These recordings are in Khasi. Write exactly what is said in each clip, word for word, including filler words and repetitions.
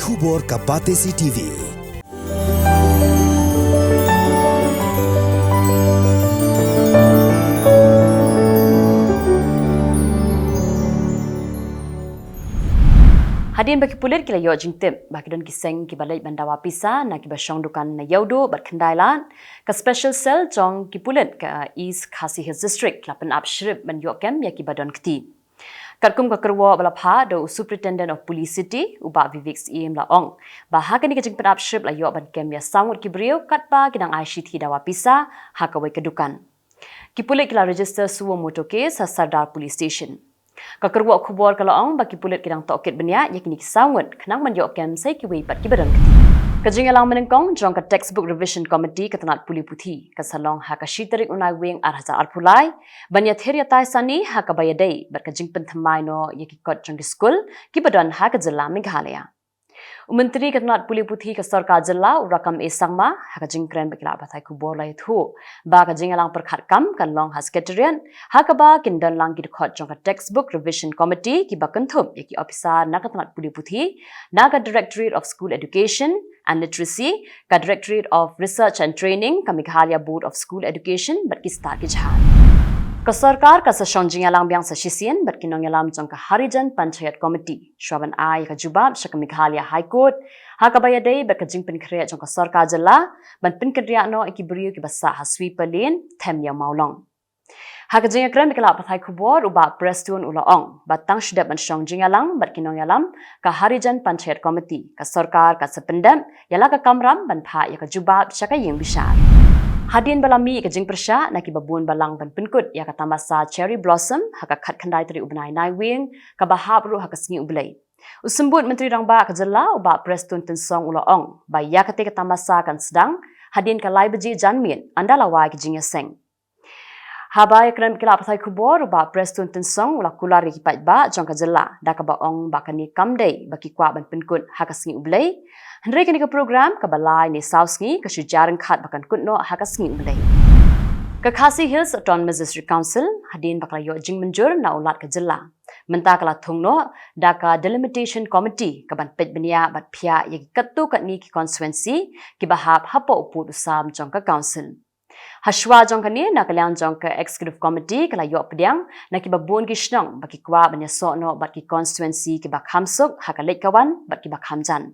Khubor ka Batesi T V. Hadien ba ki pulit ki la ïoh jingtip ba ki don ki seng kiba leit ban dawa pisa na kiba shong dukan na Ïewduh bad Khyndailad, ka Special Cell jong ki pulit ka East Khasi Hills District la pynap shrip ban ïoh kem ïa kiba don kti. Katkum ka kyrwoh ba la phah da u Superintendent of Police City, u Bah Vivek Syiem, la ong ba ha kane ka jingpynap shrip la ïoh ban kem ïa saw ngut ki briew katba ki dang ai shithi dawa pisa ha kawei ka dukan. Ki pulit ki la register suo motor case ha Sardar Police Station. Ka kyrwoh khubor ka la ong ba ki pulit ki dang tohkit bniah ïa kine ki saw ngut khnang ban ïoh kem sa ïa kiwei pat kiba don kti. Ka jingïalang mynnyngkong jong ka Textbook Revision Committee ka tnat pule puthi ka sa long ha ka shi tarik u Naiwieng ar hajar arphew lai, ban ïathir ïatai sani ha kaba ïadei bad ka jingpynthymmai noh ïa ki kot jong ki skul kiba don ha ka jylla Meghalaya. U Myntri ka tnat pule puthi ka sorkar jylla, u Rakkam A Sangma, ha ka jingkren bad ki lad pathai khubor la ïathuh ba ka jingïalang pyrkhat kam kan long ha Secretariat, ha kaba kin don lang ki dkhot jong ka Textbook Revision Committee kiba kynthup ïa ki ophisar na ka tnat pule puthi, na ka Directorate of School Education and Literacy, ka Directorate of Research and Training, ka Meghalaya Board of School Education bad ki stad ki jait. Ka sorkar ka sa shong jingïalang biang sa shisien bad ki nongïalam jong ka Harijan Panchayat Committee shwa ban ai ka jubab sha ka Meghalaya High Court ha kaba ïadei bad ka jingpynkhreh jong ka sorkar jylla ban pynkynriah noh ïa ki briew kiba sah ha Sweeper Lane, Them Ïew Mawlong. Ha ka jingïakren bad ki lad pathai khubor, u Bah Prestone u la ong ba tang shu dep ban shong jingïalang bad ki nongïalam ka Harijan Panchayat Committee, ka sorkar ka sa pyndep ïa la ka kamram ban phah ïa ka jubab sha ka ïing bishar. Hadien ba la mih ka jingpyrshah na kiba bun balang ban pynkut ïa ka tamasa Cherry Blossom ha ka khatkhyndai tarik u bnai Naiwieng kaba hap ruh ha ka sngi U Blei, u Symbud Myntri Rangbah ka jylla, u Bah Prestone Tynsong u la ong ba ïa katei ka tamasa kan sdang hadien ka lai baje janmiet ynda la wai ka jingïaseng. Haba ïakren bad ki lad pathai khubor, u Bah Prestone Tynsong u la kular ïa ki paidbah jong ka jylla da kaba ong ba kane kam dei ba ki kwah ban pynkut ha ka sngi U Blei, hynrei kane ka program kaba lai ne saw sngi ka shu jia ryngkhat ba kan kut noh ha ka sngi U Blei. Ka Khasi Hills Autonomous District Council, hadien ba ka la ïoh jingmynjur na u Lat ka jylla, mynta ka la thung noh da ka Delimitation Committee kaban peit bniah bad phiah ïa ki katto katne ki constituency kiba hap hapoh u pud u sam jong ka Council. Hashwa jong kane, na ka liang jong ka Executive Committee ka la ïoh pdiang na kiba bun ki shnong ba ki kwah ban ïasoh noh bad ki constituency kiba kham suk ha ka leit ka wan bad kiba kham jan.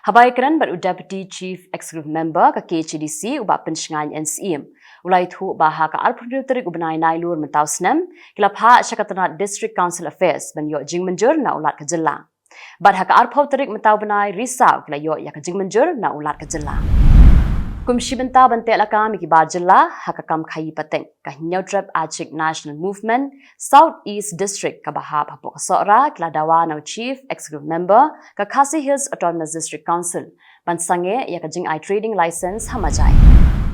Haba ïakren bad u Deputy Chief Executive Member ka K H A D C, u Bah Pynshngaiñ N Syiem, u la ïathuh ba ha ka arphew hynriew tarik u bnai Nailur mynta u snem ki la phah sha ka tnat District Council Affairs ban ïoh jingmynjur na u Lat ka jylla. Bad ha ka arphew tarik mynta u bnai Risaw ki la ïoh ïa ka jingmynjur na u Lat ka jylla. Kum shi bynta ban teh lakam ïa ki bar jylla ha ka kam khaïi pateng, ka Hynñiewtrep Achik National Movement South East District kaba hap hapoh ka Sohra ki la dawa na u Chief Executive Member ka Khasi Hills Autonomous District Council ban sangeh ïa ka jingai trading license ha Majai.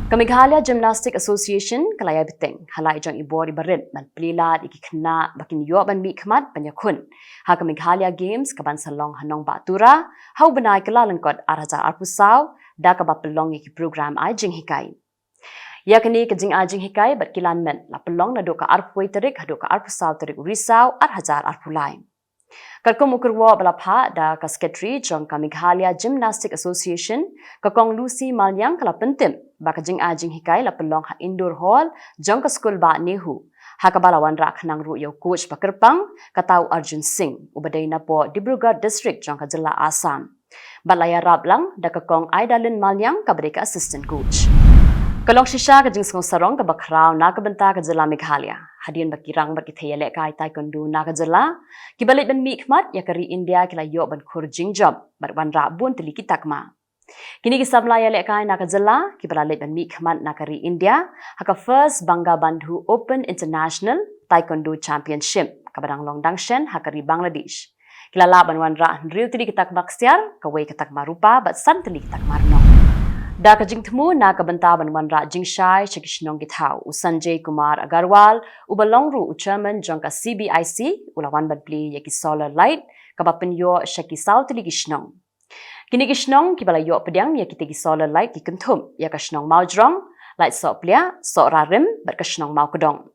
Ka Meghalaya Gymnastic Association ka la ïai bteng ha la i jong i bor i barit ban plie lad ïa ki khynnah ba kin ïoh ban mihkhmat ban ïakhun ha ka Meghalaya Games kaban sa long ha Nongbah Tura ha u bnai Kyllalyngkot ar hajar arphew saw, da kaba pynlong ïa ki program ai jinghikai. Ïa kane ka jingai jinghikai bad ki lan met la pynlong naduh ka arphew tarik haduh ka arphew saw tarik u Risaw ar hajar arphew lai. Katkum u kyrwoh ba la phah da ka Secretary jong ka Meghalaya Gymnastic Association, ka Kong Lucy Maliang, ka la pyntip ba ka jingai jinghikai la pynlong ha Indoor Hall jong ka skul bah NEHU, ha kaba la wanrah khnang ruh ïa u coach ba kyrpang, kata u Arjun Singh, uba dei napoh Dibrugarh District jong ka jylla Assam. Bad la ïarap lang da ka Kong Aidalin Maliang kaba dei ka assistant coach. Ka long shisha ka jingsngew sarong kaba khraw na ka bynta ka jylla Meghalaya hadien ba ki rangbah ki thei ïalehkai taekwondo na ka jylla kiba leit ban mihkhmat ïa ka ri India ki la ïoh ban khur jingjop bad wanrah bun tylli ki takma. Kine ki samla ïalehkai na ka jylla kiba la leit ban mihkhmat na ka ri India ha ka First Bangabandhu Open International Taekwondo Championship kaba dang long dang shen ha ka ri Bangladesh, ki la lah ban wanrah hynriew tylli ki takma ksiar, kawei ka takma rupa bad san tylli ki takma rnong. Da ka jingthmu na ka bynta ban wanrah jingshai sha ki shnong ki thaw, u Sanjay Kumar Agarwal, uba long ruh u chairman jong ka C B I C, u la wan ban plie ïa ki solar light kaba pynïoh sha ki saw tylli ki shnong. Kine ki shnong kiba la ïoh pdiang ïa kitei ki solar light ki kynthup ïa ka shnong Mawjrong, Laitsohpliah, Sohrarim bad ka shnong Mawkdong.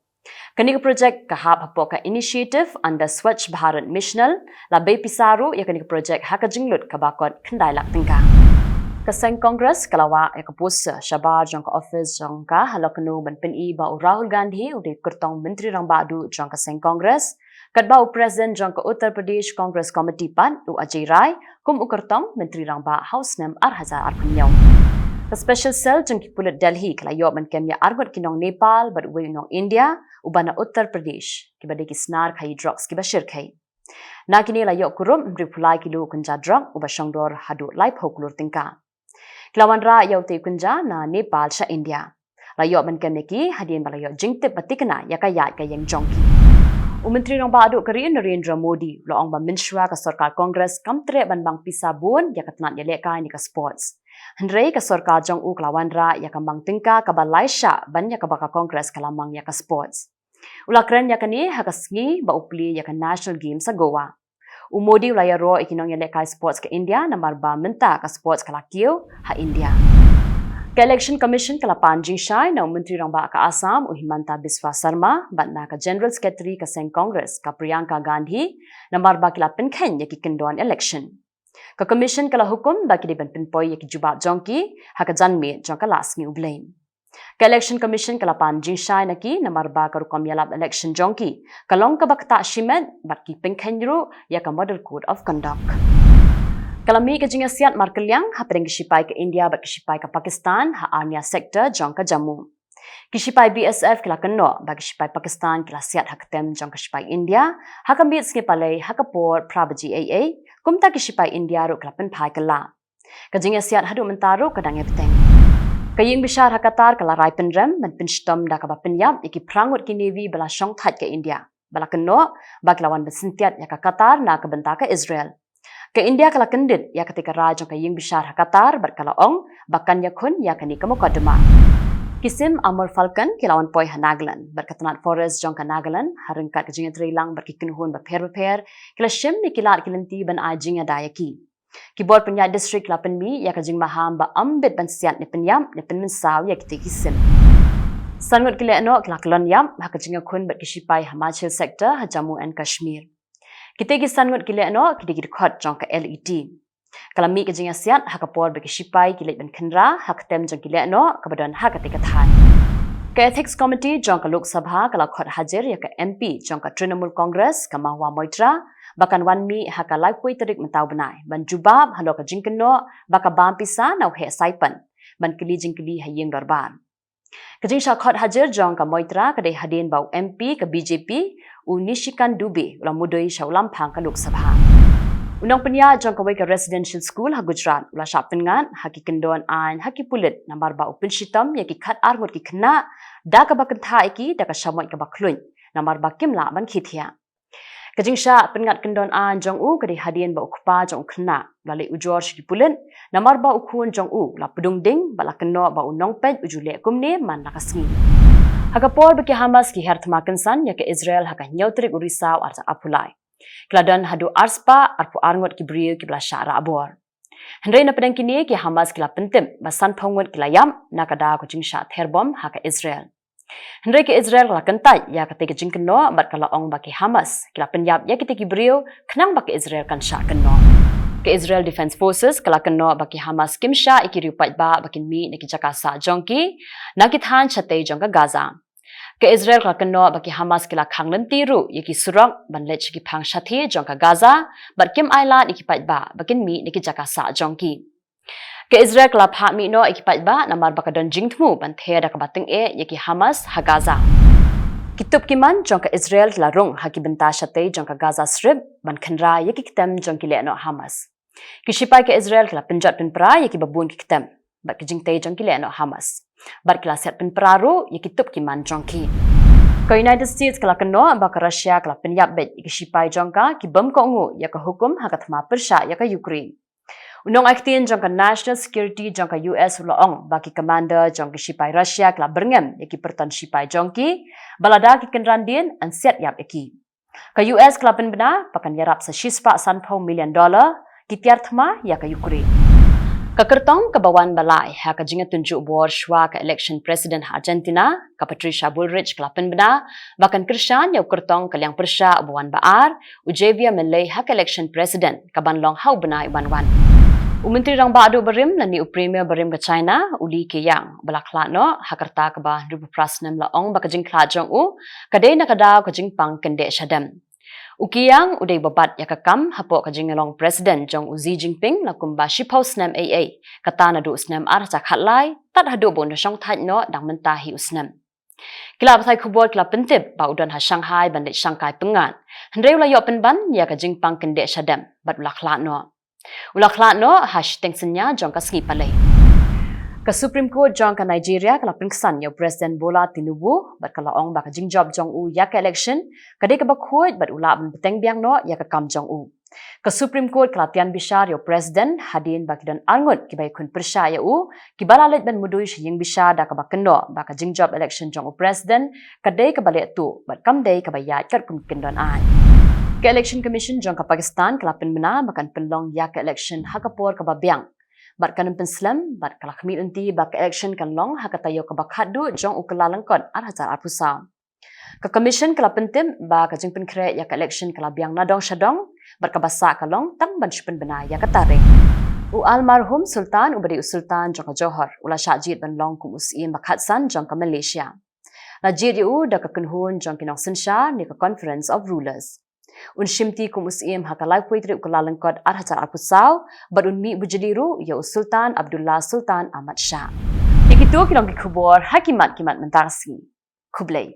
Kane ka projek ka hap hapoh ka initiative under Swachh Bharat Missional, la bei pisa ruh ïa kane ka projek ha ka jinglut kaba kot khyndai lak tyngka. Ka seng Congress ka la wah ïa ka poster shabar jong ka office jong ka ha Lucknow ban pyni ba u Rahul Gandhi u dei u kyrtong Myntri Rangbah Duh jong ka seng Congress, katba u President jong ka Uttar Pradesh Congress Committee pat, u Ajay Rai, kum u kyrtong Myntri Rangbah ha u snem ar hajar arphew hynñiew. Ka Special Cell jong ki pulit Delhi ka la ïoh ban kem ïa arngut ki nong Nepal bad uwei u nong India uba na Uttar Pradesh, kiba dei ki snar khaïi drugs kiba shyrkhei. Na kine la ïoh kurup hynriewphew lai kilo kynja drok uba shongdor haduh laiphew klur tyngka. Ki la wanrah ïa utei u kynja na Nepal sha India. La ïoh ban kem ïa ki hadien ba la ïoh jingtip ba thikna ïa ka ïaid ka ïeng jong ki. U Myntri Rangbah Duh ka ri Narendra Modi u la ong ba mynshuwa ka sorkar Congress kam treh ban mang pisa bun ïa ka tnat ïalehkai ne ka sports. Hynrei ka sorkar jong u ka la wanrah ïa ka mang tyngka kaba lai shah ban ïa kaba ka Congress ka la mang ïa ka sports. U la kren ïa kane ha ka sngi ba u plie ïa ka National Games ha Goa. U Modi u la ïaroh ïa ki nongïalehkai sports ka India namar ba mynta ka sports ka la kiew ha India. Ka Election Commission ka la pan jingshai na u Myntri Rangbah ka Assam u Himanta Biswa Sarma bad na ka General Secretary ka seng Congress ka Priyanka Gandhi namar ba ki la pynkheiñ ïa ki kyndon election. Ka Commission ka la hukum ba ki dei ban pynpoi ïa ki jubab jong ki ha ka janmiet jong ka la sngi U Blei. Ka Election Commission ka la pan jingshai na ki namar ba ka rukom ïalap election jong ki ka long kaba ktah shimet bad ki pynkheiñ ruh ïa ka Model Code of Conduct. Ka la mih ka jingïasiat markylliang hapdeng ki shipai ka India bad ki shipai ka Pakistan ha Arnia sector jong ka Jammu. Ki shipai B S F ki la kynnoh ba ki shipai Pakistan ki la siat ha ka tem jong ka shipai India ha ka miet sngi Palei ha ka por phra baje eiei, kumta ki shipai India ruh ki la pynphai kylla. Ka jingïasiat haduh mynta ruh ka dang ïa bteng. Ka ïing bishar ha Qatar ka la rai pynrem ban pynshitom da kaba pynïap ïa ki phra ngut ki Navy ba la shongthait ka India, ba la kynnoh ba ki la wan ban syntiat ïa ka Qatar na ka bynta ka Israel. Ka India ka la kyndit ïa katei ka rai jong ka ïing bishar ha Qatar bad ka la ong ba kan ïakhun ïa kane ka mukotduma. Ki sim Amur Falcon ki la wan poi ha Nagaland bad ka tnat forest jong ka Nagaland ha ryngkat ka jingïatreilang bad ki kynhun bapher bapher ki la shim ïa ki lad ki lynti ban ai jingïada ïa ki. Ki bor pynïaid district ki la pynmih ïa ka jingmaham ba ym bit ban siat ne pynïap ne pynmynsaw ïa kitei ki sim. San ngut ki lehnoh ki la kyllon ïap ha ka jingïakhun bad ki shipai ha Machil sector ha Jammu and Kashmir. Kitei ki san ngut ki lehnoh ki dei ki dkhot jong ka L E T. Ka la mih ka jingïasiat ha ka por ba ki shipai ki leit ban khynra ha ka tem jong ki lehnoh kaba don ha katei ka thaiñ. Ka Ethics Committee jong ka Lok Sabha ka la khot hajir ïa ka M P jong ka Trinamool Congress ka Mahua Moitra ba kan wan mih ha ka laiphew tarik mynta u bnai ban jubab halor ka jingkynnoh ba ka bam pisa na u heh Saipan ban kylli jingkylli ha ïing dorbar. Ka jingshah khot hajir jong ka Moitra ka dei hadien ba u M P ka B J P u Nishikant Dubey u la mudui sha u lamphang ka Lok Sabha. U nongpynïaid jong kawei ka residential school ha Gujarat u la shah pynngat ha ki kyndon aiñ ha ki pulit namar ba u pynshitom ïa ki khatar ngut ki khynnah da kaba kynthah ïa ki da ka shamoit kaba khluit namar ba kim lah ban khie thiah. Ka jingshah pynngat kyndon aiñ jong u ka dei hadien ba u kpa jong u khynnah u la leit ujor sha ki pulit namar ba u khun jong u u la pdung ding bad la kynnoh ba u nongpeit u ju leh kumne man la ka sngi. Ha ka por ba ki Hamas ki her thma kynsan ïa ka Israel ha ka hynñiew tarik u Risaw arhajar arphew lai, ki la don haduh arspah arphew ar ngut ki briew kiba la shah rah bor. Hynrei na pdeng kine ki Hamas ki la pyntip ba sanphew ngut ki la ïap na ka daw ka jingshah ther bom ha ka Israel. Hynrei ka Israel ka la kyntait ïa katei ka jingkynnoh bad ka la ong ba ki Hamas ki la pynïap ïa kitei ki briew khnang ba ka Israel kan shah kynnoh. Ka Israel Defense Forces ka la kynnoh ba ki Hamas kim shah ïa ki riew paidbah ba kin mih na ki jaka sah jong ki na ki thaiñ shatei jong ka Gaza. Ka Israel ka la kynnoh ba ki Hamas ki la khang lynti ruh ïa ki surok ban leit sha ki phang shathie jong ka Gaza bad kim ailad ïa ki paidbah ba kin mih na ki jaka sah jong ki. Ka Israel ka la phah mih noh ïa ki paidbah namar ba ka don jingthmu ban ther da kaba tyngeh ïa ki Hamas ha Gaza. Ki tup ki man jong ka Israel ki la rung ha ki bynta shatei jong ka Gaza Strip ban khynra ïa ki ktem jong ki lehnoh Hamas. Ki shipai ka Israel ki la pynjot pynpra ïa kiba bun ki ktem bad ki jingtei jong ki lehnoh Hamas bad ki la siat pynpra ruh ïa ki tup ki man jong ki. Ka United States ka la kynnoh ba ka Russia ka la pynïap beit ïa ki shipai jong ka ki bym kohnguh ïa ka hukum ha ka thma pyrshah ïa ka Ukraine. U nongaitien jong ka National Security jong ka U S u la ong ba ki commander jong ki shipai Russia ki la byrngem ïa ki pyrton shipai jong ki ba lada ki kynran dien yn siat ïap ïa ki. Ka U S ka la pynbna ba kan ïarap sa shispah sanphew million dollar ki tiar thma ïa ka Ukraine. Ka kyrtong kaba wan ba lai ha ka jingïatynjuh bor shwa ka election president ha Argentina, ka Patricia Bullrich ka la pynbna ba kan kyrshan ïa u kyrtong ka liang pyrshah uba wan ba ar, u Javier Milei, ha ka election president kaban long ha u bnai uban wan. U Myntri Rangbah Duh barim lane u Premier barim ka China, u Li Keqiang, uba la khlad noh ha ka rta kaba hynriewphew phra snem, la ong ba ka jingkhlad jong u ka dei na ka daw ka jingpang kyndit shadem. U Keqiang u dei uba bat ïa ka kam hapoh ka jinglong president jong u Xi Jinping la kumba shiphew snem ei ei, kata naduh u snem ar hajar khatlai tad haduh ba un da shong thait noh dang mynta hi u snem. Ki lad pathai khubor ki la pyntip ba u don ha Shanghai ban leit shangkai pyngngad, hynrei u la ïoh pynban ïa ka jingpang kyndit shadem bad u la khlad noh. U la khlad noh ha shiteng synñia jong ka sngi Palei. Ka Supreme Court jong ka Nigeria ka la pynksan ïa u President Bola Tinubu bad ka la ong ba ka jingjop jong u ïa ka election ka dei kaba khuid bad u lah ban bteng biang noh ïa ka kam jong u. Ka Supreme Court ka la tian bishar ïa u President hadien ba ki don arngut kiba ïakhun pyrshah ïa u, kiba la leit ban mudui sha ïing bishar da kaba kynnoh ba ka jingjop election jong u President ka dei kaba leh tuh bad kam dei kaba ïaid katkum ki kyndon aiñ. Ka Election Commission jong ka Pakistan ka la pynbna ba kan pynlong ïa ka election ha ka por kaba biang bad kan ym pynslem, bad ka la khmih lynti ba ka election kan long ha ka taïew kaba khatduh jong u Kyllalyngkot ar hajar arphew saw. Ka Commission ka la pyntip ba ka jingpynkhreh ïa ka election ka la biang nadong shadong bad kaba sah ka long tang ban shu pynbna ïa ka tarik. U almarhum Sultan uba dei u Sultan jong ka Johor u la shah jied ban long kum u Syiem ba khatsan jong ka Malaysia. La jied ïa u da ka kynhun jong ki nongsynshar ne ka Conference of Rulers. Un shimti kum u Syiem ha ka laiphew tarik u Kyllalyngkot ar hajar arphew saw bad un mih bujli ruh ïa u Sultan Abdullah Sultan Ahmad Shah. Ïa kito ki long ki khubor ha ki mat ki mat mynta ka sngi. Khublei.